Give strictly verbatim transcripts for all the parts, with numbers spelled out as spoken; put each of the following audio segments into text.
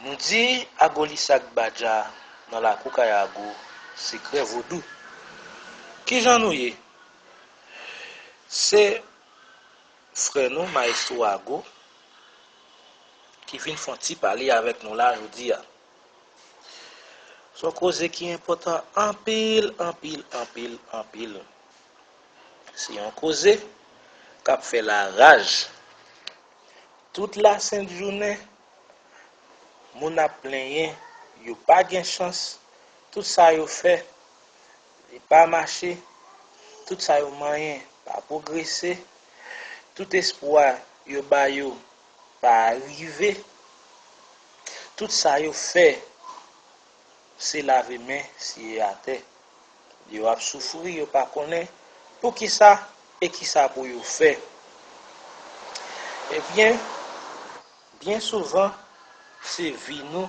Nou di Agolis ak Badja nan lakou kay Ago, sekrè vodou. Kijan nou ye? Se frè nou, Maestro Ago, ki vin fè yon ti pale avèk nou la jodi a. Se yon koze ki enpòtan anpil, anpil, anpil, anpil. Se yon koze k ap fè laraj. Tout lasent jounen, moun ap plenyen, yo pa gen chans, tout sa yo fè, li pa mache, tout sa yo manyen, pa pwogrese, tout espwa yo ba yo, pa rive, tout sa yo fè, se lave men, siye atè. Yo ap soufri, yo pa konnen poukisa e kisa pou yo fè. Ebyen, byen souvan, se vi nou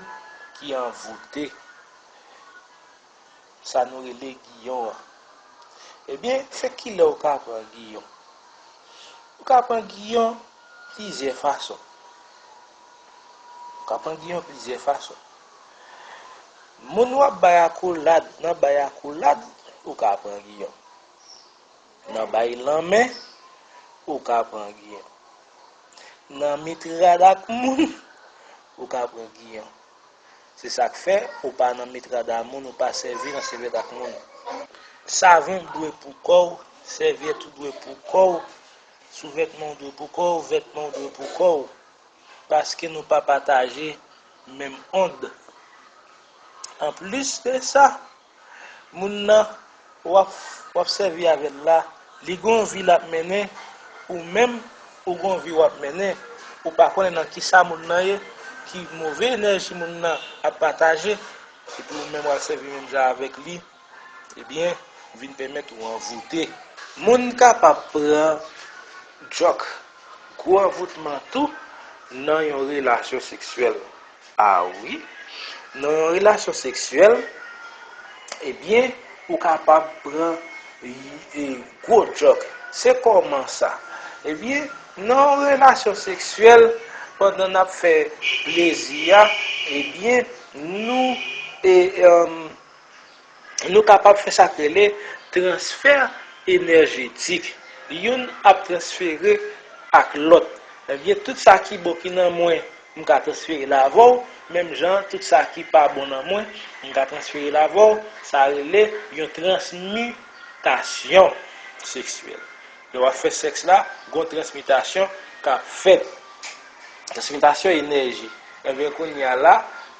ki anvoute sa nou rele giyon an. Ebyen, se kilè ou ka pran giyon? Ou ka pran giyon plizyè fason. Ou ka pran giyon plizyè fason. Moun w ap bay akolad, nan bay akolad, ou ka pran giyon. Nan bay lanmen, ou ka pran giyon. Nan met rad ak moun, ou ka pran giyon. Se sa k fè ou pa nan met rad a moun, ou pa sèvi nan sèvyèt ak moun. Savon dwe pou kò w, sèvyèt ou dwe pou kò w, souvètman w dwe pou kò w, vètman w dwe pou kò w. Paske nou pa pataje menm ond. Anplis de sa, moun nan w ap, w ap sèvi avè l la, li gon vi l ap mennen, ou menm, ou gon vi w ap mennen. Ou pa konnen nan kisa moun nan ye, ki move enèji moun nan ap pataje, epi ou menm w al sèvi menm jan avèk li, ebyen, vin pèmèt ou anvoute. Moun kapab pran djòk, gwo anvoutman tou, nan yon relasyon seksyèl. A wi, nan yon relasyon seksyèl, ebyen, ou kapab pran, e, gwo djòk. Se kòman sa? Ebyen, nan yon relasyon seksyèl, pandan n ap fè plezi a, ebyen, nou, e, em, nou kapab fè sa k rele transfè enèjetik. Youn ap transfere ak lòt. Ebyen, tout sa ki bon ki nan mwen, m ka transfere l avè w, menm jan, tout sa ki pa bon nan mwen, m ka transfere l avè w. Sa rele yon transmitasyon seksyèl. Lè w ap fè sèks la, gon transmitasyon k ap fèt. Transmitasyon enèji. Ebyen, kounye a la,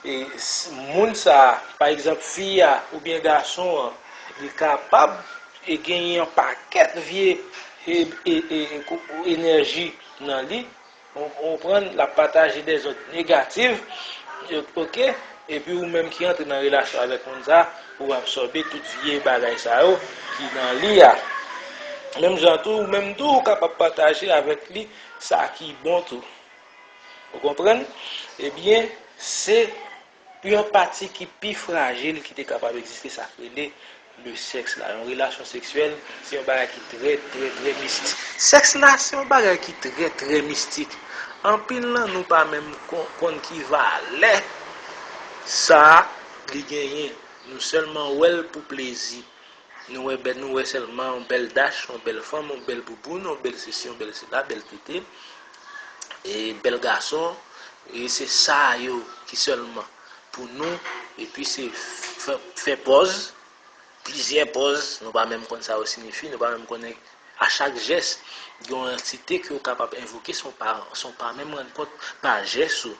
e, s-, moun sa a, pa egzanp, fi a oubyen gason an, li kapab, e, genyen yon pakèt vye, e, e, e, e, kou-, enèji nan li, ou, ou konprann, l ap pataje dèzòd negatif, e, oke, epi ou menm ki antre nan relasyon avèk moun sa, ou absòbe tout vye bagay sa yo ki nan li a. Menm jan tou, ou menm tou, ou kapab pataje avèk li sa ki bon tou. Ou konprann? Ebyen, se yon pati ki pi frajil ki te kapab egziste, sa k rele le sèks la. Yon relasyon seksyèl, se yon bagay ki trè, trè, trè mistik. Sèks la, se yon bagay ki trè, trè mistik. Anpil nan nou pa menm kon-, konn ki valè sa li genyen. Nou sèlman wè l pou plezi. Nou wè bèl, nou wè sèlman yon bèl dach, yon bèl fanm, yon bèl bouboun, yon bèl sesi, yon bèl sela, bèl tete, e bèl gason, e se sa yo ki sèlman pou nou, epi se fè, fè pòz, plizyè pòz, nou pa menm konn sa yo siyifi, nou pa menm konnen a chak jès, gen yon antite ke w kapab envoke san w pa, san w pa menm rann kont pa jès ou.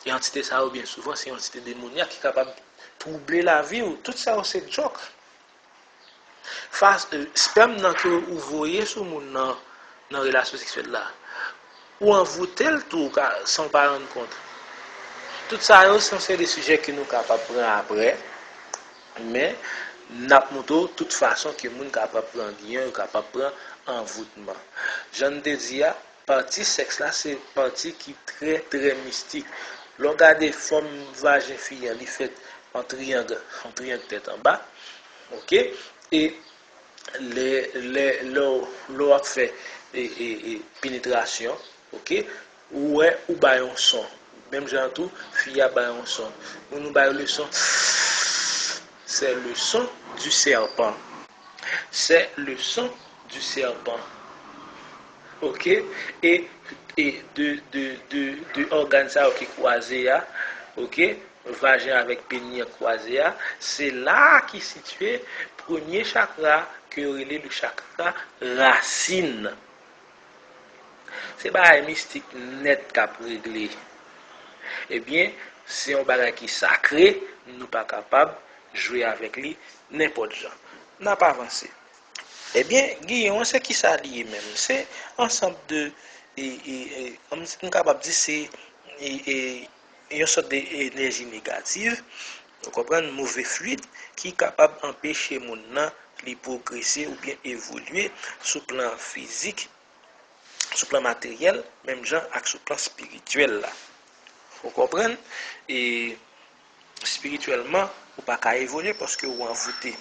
E antite sa yo, byen souvan, se yon antite demonyak ki kapab twouble lavi w. Tout sa yo se djòk. Fas, e, spèm nan ke ou voye sou moun nan, nan relasyon seksyèl la, ou anvoute l tou ka, san w pa rann kont. Tout sa yo, se yon seri de sijè ke nou kapab pran aprè, men n ap montre w tout fason ke moun kapab pran giyon, yo kapab pran anvoutman. Jan n te di a, pati sèks la, se pati ki trè, trè mistik. Lè w gade fòm vajen fi an, li fèt an triyang, an triyang tèt anba. Oke? E lè, lè, lè w, lè w ap fè, e, e, e, penetrasyon, oke? Ou wè, ou bay yon son. Menm jan an tou, fi a bay yon son. Nou, nou bay le son. C'est le son du serpent. C'est le son du serpent. Ok? E, e de, de, de, de ògàn sa yo ki kwaze a, ok? Vajen avèk peni an kwaze a, se la ki sitiye premye chakra ke yo rele le chakra rasin. Se bagay mistik nèt k ap regle. Ebyen, se yon bagay ki sakre, nou pa kapab jwe avèk li nenpòt jan. N ap avanse. Ebyen, giyon an se kisa li ye menm? Se ansanm de, e, e, e, m, m kapab di se, e, e, yon sòt de enèji negativ, ou konprann, move flid, ki kapab anpeche moun nan li pwogrese oubyen evolye sou plan fizik, sou plan materyèl, menm jan ak sou plan espirityèl la. Ou konprann? E espirityèlman, ou pa ka evolye paske ou anvoute.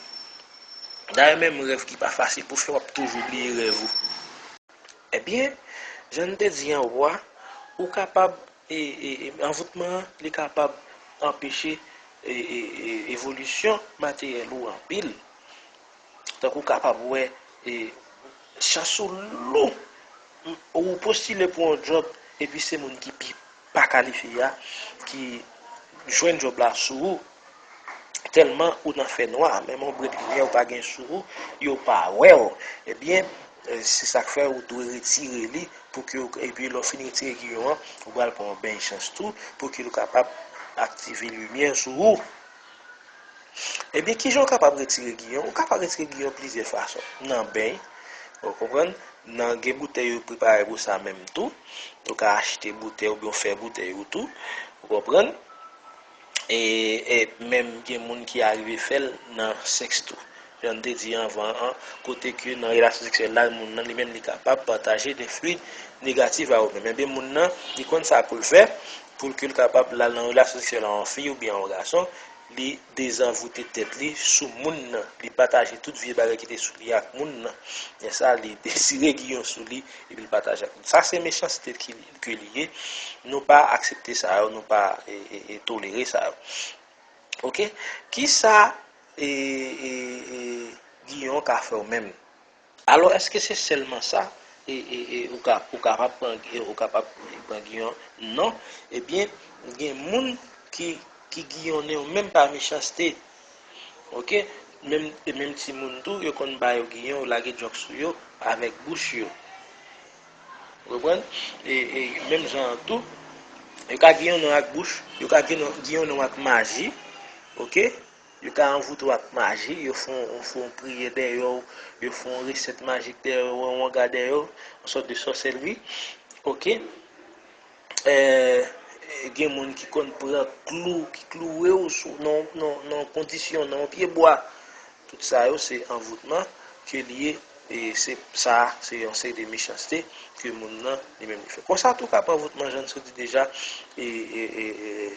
Dayè, menm rèv ki pa fasil pou fè, w ap toujou bliye rèv ou. Ebyen, jan n te di anwo a, ou kapab, e, e, e, anvoutman an, li kapab anpeche, e, e, e, evolisyon materyèl ou anpil. Tankou w kapab wè, e, chans ou lou. Ou postile pou yon djòb, epi se moun ki pi pa kalifye a ki jwenn djòb la sou ou. Tèlman ou nan fènwa, menm yon bren limyè ou pa gen sou ou, yo pa wè w. Ebyen, e, se sa k fè ou dwe retire li pou ke, epi lè w fin retire giyon an, ou pral pran yon beny chans tou pou ke l kapab aktive limyè sou ou. Ebyen, kijan w kapab retire giyon? Ou kapab retire giyon plizyè fason. Nan beny, ou konprann? Nan, gen boutèy yo prepare pou sa menm tou. Ou ka achte boutèy oubyen w fè boutèy ou tou. Ou konprann? E, e menm gen moun ki arive fè l nan sèks tou. Jan n te di anvan an, kote ke nan relasyon seksyèl la, moun nan li menm li kapab pataje de fluid negatif a ou menm. Ebyen, moun nan, li konn sa pou l fè, pou l ke l kapab la nan relasyon seksyèl a yon fi oubyen yon gason, li dezanvoute tèt li sou moun nan, li pataje tout vye bagay ki te sou li ak moun nan. Lè sa, li detire giyon sou li, epi l pataje ak moun. Sa se mechanste ki, ke li ye. Nou pa aksepte sa yo, nou pa, e, e, e, tolere sa yo. Ok? Kisa, e, e, e, giyon ka fè w menm? Alò, èske se sèlman sa, e, e, e, ou ka, ou kapab pran, e, ou kapab pran giyon? Non. Ebyen, gen moun ki, ki giyonnen yo menm pa mechanste. Ok? Menm, e menm timoun tou, yo konn ba yo giyon, yo lage djòk sou yo avèk bouch yo. Ou konprann? E, e menm jan an tou, yo ka giyonnen w ak bouch, yo ka giyonnen, giyonnen w ak maji. Ok? Yo ka anvoute w ak maji, yo fè yon, fè yon priyè dèyè w, yo fè yon resèt majik dèyè w, yon wanga dèyè w, yon sòt de sòsèlri. Ok? E, gen moun ki konn pran klou, ki kloure w sou, nan, nan, nan kondisyon, nan yon pye bwa. Tout sa yo, se anvoutman ke li ye, e se sa, se yon seri de mechanste ke moun nan, li menm, li fè. Konsa tou, k ap anvoutman, jan n sot di deja, e, e, e, e,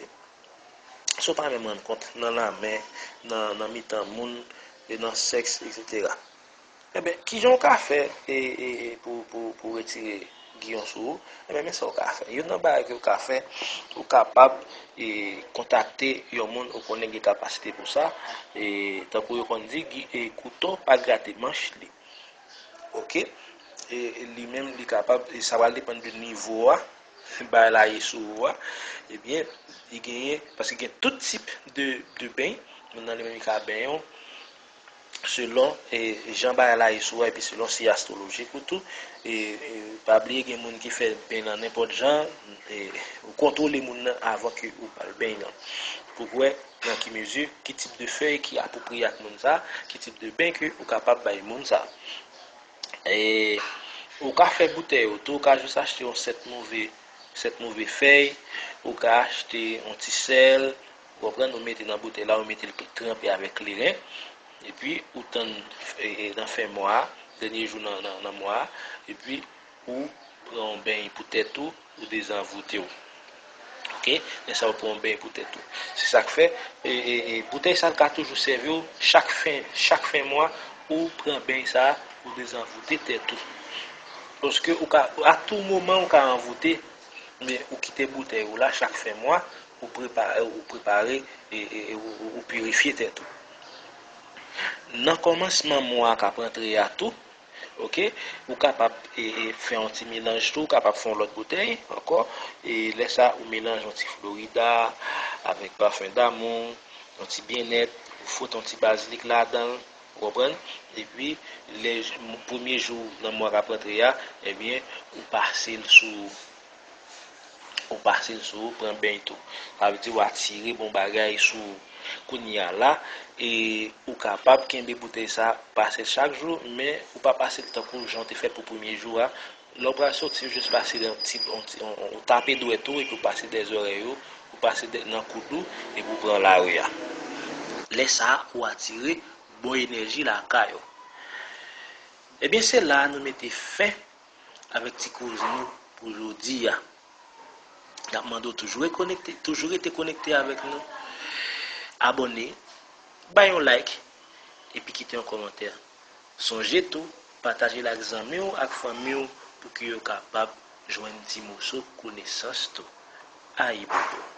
si w pa menm rann kont nan lanmen, nan, nan mitan moun, e nan sèks, etsetera. Ebyen, kijan w ka fè, e, e, e, pou, pou, pou retire giyon sou ou? Ebyen, men sa w ka fè. Youn nan bagay ke w ka fè, ou kapab, e, kontakte yon moun ou konnen gen kapasite pou sa, e, tankou yo konn di, gi-, e, kouto pa grate manch li. Ok? E, e li menm, li kapab, e sa pral depann de nivo a, bagay la ye sou ou a. Ebyen, li genyen, paske gen tout tip de, de beny, moun nan li menm li ka benyen w, selon, e, jan bagay la ye sou ou a, epi selon siy astwolojik ou tou. E, e, pa bliye gen moun ki fè beny lan nenpòt jan, e, ou kontwole moun nan avan ke ou ba l beny lan. Pou w wè nan ki mezi, ki tip de fèy ki apwopriye ak moun sa, ki tip de beny ke ou kapab bay moun sa. E, ou ka fè boutèy ou tou, ou ka jis achte yon sèt move, sèt move fèy, ou ka achte yon ti sèl, ou konprann, ou mete nan boutèy la, ou mete l tranpe avèk kleren, epi ou tann, e, e, nan fen mwa a, dènye jou nan, nan, nan mwa a, epi ou pran yon beny pou tèt ou, ou dezanvoute w. Ok? Men sa ou pran yon beny pou tèt ou. Se sa k fè, e, e, e, boutèy sa l ka toujou sèvi w chak fen, chak fen mwa, ou pran beny sa, ou dezanvoute tèt ou. Paske ou ka, a tou moman ou ka anvoute, Oubyen ou kite boutèy ou la chak fen mwa, ou prepare, ou prepare e, e, e ou, ou, ou pirifye tèt ou. Nan kòmansman mwa k ap rantre a tou, oke, ou kapab e, e, fè yon ti melanj tou, ou kapab fè yon lòt boutèy ankò, e lè sa ou melanje yon ti Florida avèk pafen damou, yon ti byennèt, ou fwote yon ti bazilik ladan l, ou konprann? Epi, lè premye jou nan mwa k ap rantre a, ebyen, ou pase l sou ou pase l sou ou, pran beny tou. Sa vle di ou atire bon bagay sou ou. Kounye a la, e ou kapab kenbe boutèy sa, pase l chak jou, men ou pa pase l tankou jan w te fè pou premye jou a. Lè w pral soti, ou jis pase l yon ti, yon ti, yon, yon, ou tape dwèt ou, epi ou pase dèyè zòrèy ou, ou pase dè, nan koud ou, epi ou pran lari a. Lè sa a, ou atire bon enèji lakay ou. Ebyen, se la a nou mete fen avèk ti koze nou pou jodi a. N ap mande w toujou rekonekte, toujou rete konekte avèk nou. Abòne, bay yon like, epi kite yon kòmantè. Sonje tou, pataje l ak zanmi w ak fanmi w pou ke yo kapab jwenn ti moso konesans tou. Ayibobo.